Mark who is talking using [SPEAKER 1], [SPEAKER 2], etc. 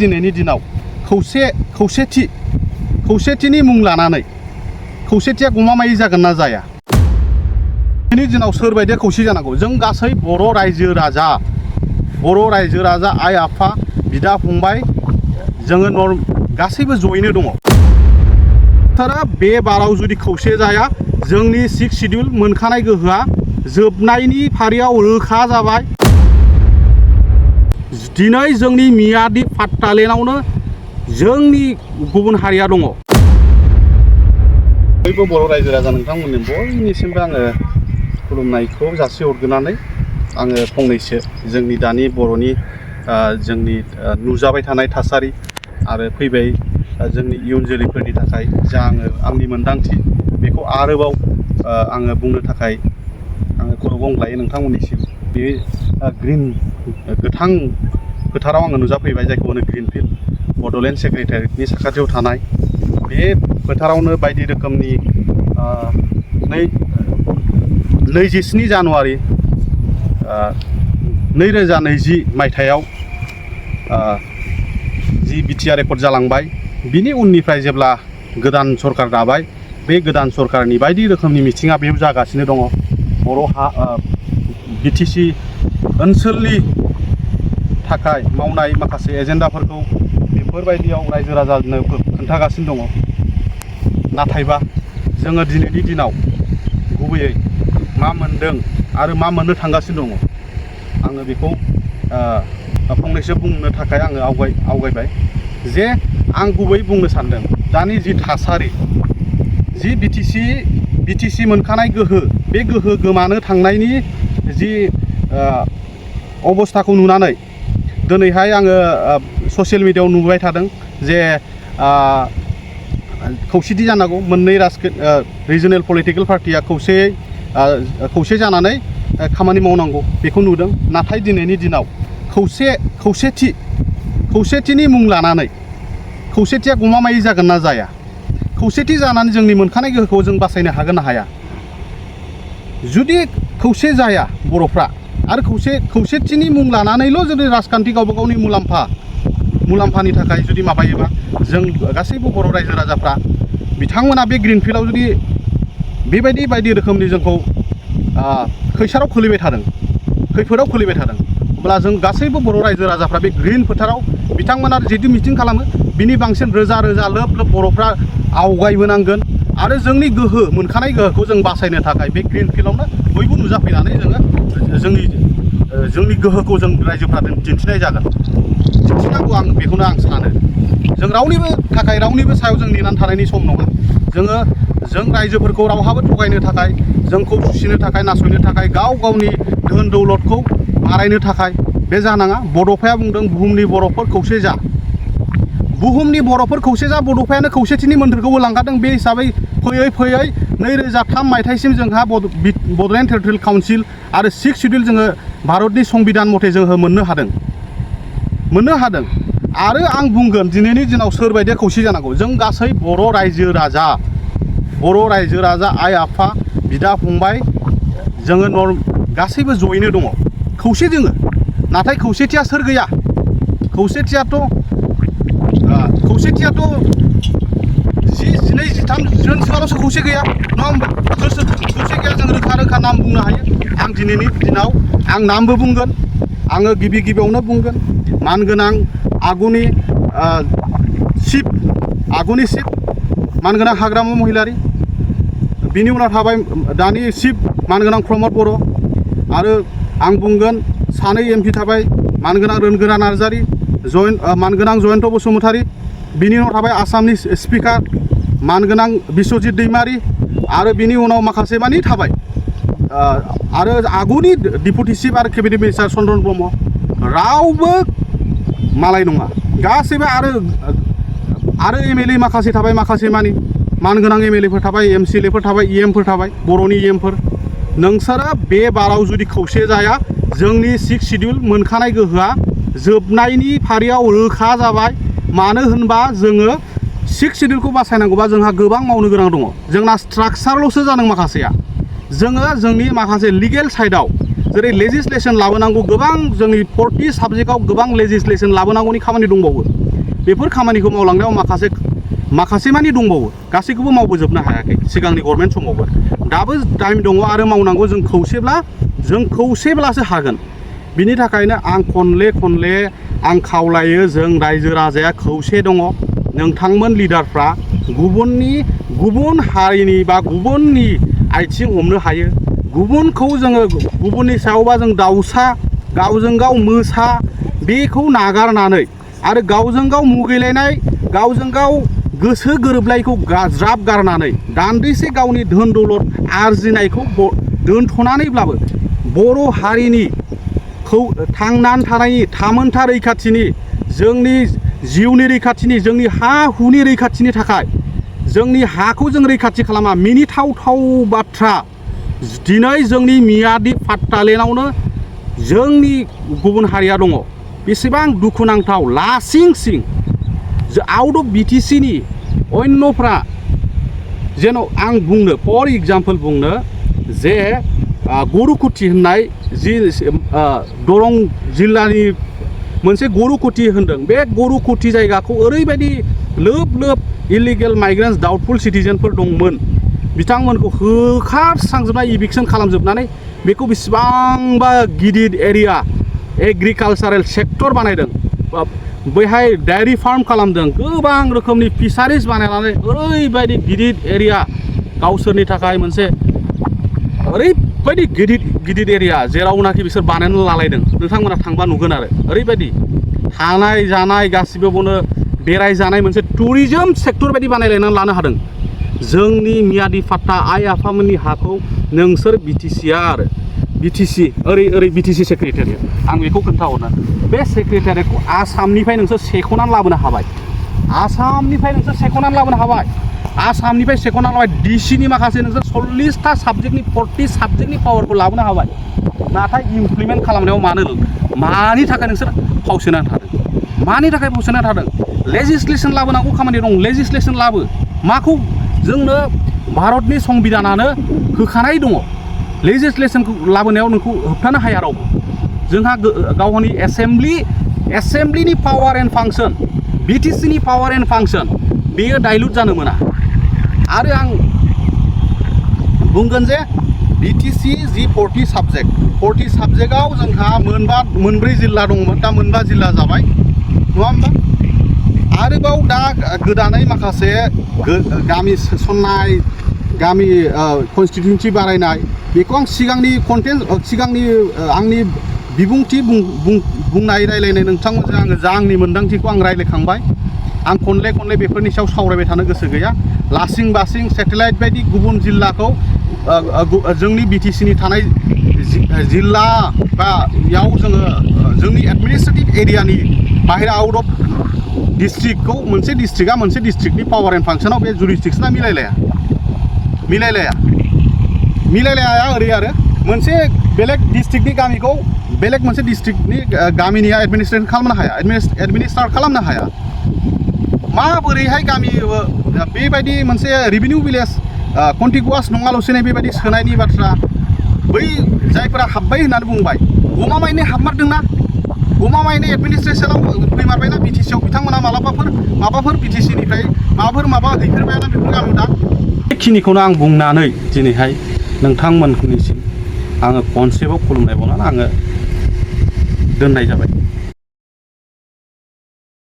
[SPEAKER 1] दिनैनि दिनाव खौसेथिनि मुं लानानै खौसेथिया गमामायै जागोन ना जाया? दिनैनि दिनाव सोरबायदिया खौसे जानांगौ? जों गासै बर' रायजो राजा आइ आफा बिदा फंबाय जोङो गासैबो जयैनो दङ। बे बाराव जुदि खौसे जाया जोंनि 6 शिड्युल मोनखानाय गोहोआ जोबनायनि फारियाव रोखा जाबाय। दिनै जोंनि मियादि पाट्टालेण्डआवनो जोंनि गुबुन हारिया दङ। बयबो बर' रायजो राजा नोंथांमोननि बयनिसिमबो आङो खुलुमनायखौ जासिहरग्रोनानै आङो फंनैसो जोंनि दानि बर'नि जोंनि नुजाबाय थानाय थासारि आरो फैबाय जोंनि इयुन जोलैफोरनि थाखाय जा आंनि मोनदांथि बेखौ आरोबाव आङो बुंनो थाखाय आङो खर' गंग्लायो नोंथांमोननिसिम। बे गोथां फोथाराव आङो नुजाफैबाय, जायखौ होनो ग्रिन फिल्ड बड'लेण्ड सेक्रेटारियेटनि साखाथियाव थानाय बे फोथारावनो बायदि रोखोमनि 27 जानुवारि 2020 मायथाइयाव जि बिटिआर रेकर्ड जालांबाय, बिनि उननिफ्राय जेब्ला गोदान सरकार दाबाय, बे गोदान सरकारनि बायदि रोखोमनि मिथिङा बेयाव जागासिनो दङ। बर' बिटिसि ओनसोलनि थाखाय मावनाय माखासे एजेन्डाफोरखौ बेफोरबायदियाव रायजो राजानो खोन्थागासिनो दङ। नाथायबा जोङो दिनैनि दिनाव गुबैयै मा मोनदों आरो मा मोननो थांगासिनो दङ, आङो बेखौ फंनैसो बुंनो थाखाय आङो आवगायबाय जे आं गुबै बुंनो सानदों दानि जि थासारि, जि बिटिसि मोनखानाय गोहो, बे गोहो गोमानो थांनायनि जि अबस्थाखौ नुनानै दिनैहाय आङो ससियेल मिडियायाव नुबाय थादों जे खौसेथि जानांगौ, मोननै रिजनेल पलिटिकेल पार्टिया खौसे जानानै खामानि मावनांगौ, बेखौ नुदों। नाथाय दिनैनि दिनाव खौसेथिनि मुं लानानै खौसेथिया गमामायै जागोन ना जाया? खौसेथि जानानै जोंनि मोनखानाय गोहोखौ जों बासायनो हागोन ना हाया? जुदि खौसे जाया बर'फ्रा आरो खौसेथिनि मुं लानानैल' जुदि राजखान्थि गावबा गावनि मुलाम्फानि थाखाय जुदि माबायोबा, जों गासैबो बर' रायजो राजाफ्रा बिथांमोना बे ग्रिन फिल्डआव जुदि बेबायदि बायदि रोखोमनि जोंखौ खैफोदाव खोलैबाय थादों, अब्ला जों गासैबो बर' रायजो राजाफ्रा बे ग्रिन फोथाराव बिथांमोना जितु मिटिं खालामो बिनि बांसिन रोजा लोब बर'फ्रा आवगायबोनांगोन आरो जोंनि मोनखानाय गोहोखौ जों बासायनो थाखाय बे ग्रिन फिल्डआवनो बयबो नुजाफैनानै जोंनि गोहोखौ जों रायजोफ्रा दिन्थिनाय जागोन, दिन्थिनांगौ। बेखौनो आं सानो। जों रावनिबो सायाव जों नेनानै थानायनि सम नङा। जों रायजोफोरखौ रावहाबो थगायनो थाखाय, जोंखौ सुसिनो थाखाय, नासयनो थाखाय, गाव गावनि धोन दौलतखौ बारायनो थाखाय बे जानाङा। बड'फाया बुंदों बुहुमनि बर'फोर खौसे जा। बुहुमनि बर'फोर खौसे जा, बड'फायानो खौसेथिनि मोन्थोरखौबो लांखादों। बे हिसाबै फैयै 2003 मायथाइसिम जोंहा बड'लेण्ड टेरिटरियेल काउन्सिल आरो 6 शिड्युल जोङो भारतनि संबिधान मथे जोङो मोननो हादों। आरो आं बुंगोन दिनैनि दिनाव सोरबायदिया खौसे जानांगौ? जों गासै बर' रायजो राजा आइ आफा बिदा फंबाय जोङो गासैबो जयैनो दङ, खौसे दोङो। नाथाय खौसेथिया सोर गैया? खौसेथियाथ' 12-13 जोनसोल'सो खौसे गैया, नङा होमबा? खौसे गैया, जों रोखा नाम बुंनो हायो। आं दिनैनि दिनाव आं नामबो बुंगोन। आङो गिबियावनो बुंगोन मानगोनां आगुनि चिफ मानगोनां हाग्रामा महिलारि, बिनि उनाव थाबाय दानि चिफ मानगोनां प्रमद बर', आरो आं बुंगोन सानै MP थाबाय मानगोनां रोनगोरा नार्जारि, मानगोनां जयन्त बसुमतारी, बिनि उनाव थाबाय आसामनि स्पिकार मानगोनां बिस्वजित दैमारि, आरो बिनि उनाव माखासे मानि थाबाय आरो आगुनि डिपुटि चिफ आरो केबिनेट मिनिस्टार चन्द्रन ब्रह्म। रावबो मालाय नङा, गासैबो आरो MLA माखासे थाबाय, माखासे मानि मानगोनां MLAफोर थाबाय, MCLAफोर थाबाय, EMफोर थाबाय, बर'नि EMफोर। नोंसोरो बे बाराव जुदि खौसे जाया जोंनि 6 शिड्युल मोनखानाय गोहोआ जोबनायनि फारियाव रोखा जाबाय। मानो होनबा जोङो 6 शिड्युलखौ बासायनांगौबा जोंहा गोबां मावनो गोनां दङ। जोंना स्ट्राक्चारल'सो जादों माखासेया। जोङो जोंनि माखासे लिगेल साइडआव जेरै लेजिस्लेशन लाबोनांगौ, गोबां जोंनि 40 साबजेक्टआव गोबां लेजिस्लेशन लाबोनांगौनि खामानि दंबावो। बेफोर खामानिखौ मावलांनायाव माखासे मानि दंबावो गासैखौबो मावबोजोबनो हायाखै सिगांनि गभर्नमेन्ट समावबो दाबो टाइम दङ आरो मावनांगौ जों खौसेब्लासो हागोन बिनि थाखायनो आं खनले आं खावलायो जों रायजो राजाया खौसे दङ नोंथांमोन लिडारफ्रा गुबुन हारिनि बा गुबुननि आथिं हमनो हायो गुबुनखौ जोङो गुबुननि सायावबा जों दाउसा गावजों गाव मोसा बेखौ नागारनानै आरो गावजों गाव मुगैलायनाय गावजों गाव गोसो गोरोबलायखौ ज्राब गारनानै दान्दिसे गावनि धोन दौलत आरजिनायखौ दोनथ'नानैब्लाबो बर' हारिनि थांनानै थानायनि थामोनथा रैखाथिनि जोंनि जिउनि रैखाथिनि जोंनि हा हुनि रैखाथिनि थाखाय जोंनि हाखौ जों रैखाथि खालामा मिनिथाव बाथ्रा दिनै जोंनि मियादि पाट्टालेण्डआवनो जोंनि गुबुन हारिया दङ बेसेबां दुखुनांथाव लासिं आउट अफ BTC नि अन्यफ्रा जेन' आं बुंनो फर एग्जाम्पल बुंनो जे गरुकुटि होननाय जि दरं जिल्लानि मोनसे गरुकुटि होनदों बे गरुकुटि जायगाखौ ओरैबायदि लोब इलिगेल माइग्रेन्टस डाउटफुल सिटिजेनफोर दंमोन बिथांमोनखौ होखारस्रांजोबनाय इभिक्सन खालामजोबनानै बेखौ बेसेबांबा गिदिर एरिया एग्रिकालसारेल सेक्टर बानायदों बैहाय डायरी फार्म खालामदों गोबां रोखोमनि फिसारिज बानायनानै ओरैबायदि गिदिर एरिया गावसोरनि थाखाय मोनसे ओरैबायदि गिदिर एरिया जेरावनाखि बिसोर बानायनानै लालायदों नोंथांमोना थांबा नुगोन आरो ओरैबायदि थानाय जानाय गासिबोनो बेरायजानाय मोनसे टुरिजम सेक्टर बायदि बानायलायनानै लानो हादों जोंनि मियादि पाट्टा आइ आफामोननि हाखौ नोंसोर BTCआ आरो BTC ओरै BTC सेक्रेटारियेट आं बेखौ खोन्थाहरनो बे सेक्रेटारियेटखौ आसामनिफ्राय नोंसोर सेख'नानै लाबोनो हाबाय आसामनिफ्राय सेख'नानै लाबाय DC नि माखासे नोंसोर 40टा साबजेक्टनि 40 साबजेक्टनि पावारखौ लाबोनो हाबाय नाथाय इमप्लिमेन्ट खालामनायाव मानि थाखाय नोंसोर फावसायनानै थादों लेजिस्लेसन लाबोनांगौ खामानि दं लेजिस्लेसन लाबो माखौ जोंनो भारतनि संबिधानानो होखानाय दङ लेजिस्लेसनखौ लाबोनायाव नोंखौ होबथानो हाया रावबो जोंहा गावनि एसेम्ब्लिनि पावार एन्ड फांसन BTC नि पावार एन्ड फांसन बेयो डाइल्युट जानो मोना आरो आं बुंगोन जे BTC जि 40 साबजेक्टआव जोंहा मोनब्रै जिल्ला दंमोन दा मोनबा जिल्ला जाबाय नङा होमबा आरोबाव दा गोदानै माखासे गामि सोसननाय गामि कनस्टिटिउन्सि बारायनाय बेखौ आं सिगांनि आंनि बिबुंथि बुंनाय रायलायनाय नोंथांमोनजों आङो जा आंनि मोन्दांथिखौ आं रायलायखांबाय आं खनले बेफोरनि सायाव सावरायबाय थानो गोसो गैया लासिं बासिं सेटेलाइट बायदि गुबुन जिल्लाखौ जोंनि BTC नि थानाय जिल्ला बा याव जोङो जोंनि एडमिनिस्ट्रेटिभ एरियानि बाहेरा आउट अफ डिस्ट्रिक्टखौ मोनसे डिस्ट्रिक्टनि पावार एन्ड फांसनाव बे जुरिसडिक्सना मिलायलाया ओरै आरो मोनसे बेलेग डिस्ट्रिक्टनि गामिखौ बेलेग मोनसे डिस्ट्रिक्टनि गामिनिया एडमिनिस्ट्रेट खालामनो हाया माबोरैहाय गामि बेबायदि मोनसे रेभिनिउ भिलेज कन्टिगुवास नङाल'सैनो बेबायदि सोनायनि बाथ्रा बै जायफोरा हाबबाय होननानै बुंबाय गमामायैनो हाबमारदोंना गमामायैनो एडमिनिस्ट्रेसनाव फैमारबायना BTC आव बिथांमोना माबाफोर BTC निफ्राय माबा हैफेरबायना बेफोर गामियाव दा बेखिनिखौनो आं बुंनानै दिनैहाय नोंथांमोननिसिम आङो खनसेबाव खुलुमनाय बावनानै आङो दोननाय जाबाय।